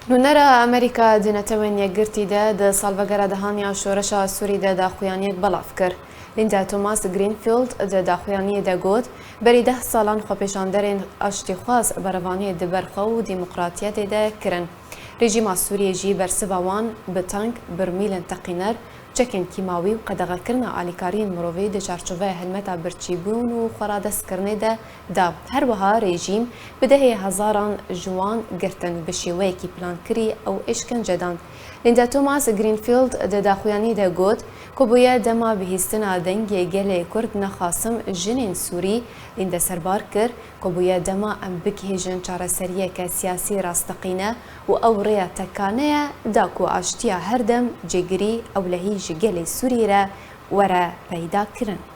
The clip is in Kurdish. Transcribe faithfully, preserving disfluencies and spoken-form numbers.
Nûnera Amerîka di Netewên Yekgirtî de di salvegera dehan ya şoreşa Sûrî de daxuyaniyek belav kir. Linda Thomas Greenfield di daxuyaniyê de got, berî deh salan xwepêşanderên aştîxwaz berevaniyê di ber xwe û demokratiyetê de kirin. Rejîma Sûriyê jî bersiva wan bi tank, birmîlên teqîner, çekên kîmawî û qedexekirina alîkariyên mirovî di çarçoveya helmeta birçîbûn û xweradestkirinê de da. Her wiha rejîm bi dehê hezaran ji wan girtin bi şêweyekî plankirî ew êşkence dan. Linda Thomas Greenfield di daxuyanî de got ku bûye dema bihîstina dengê gelê Kurd nexasim jinên Sûrî Linda serbar kir ku bûye dema em bigihêjin çareseriyeke siyasî rasteqîne û ew rêya tekane ye da ku aştiya her dem cêgirî ewlehî ji gelê Sûrî re were peyda kirin.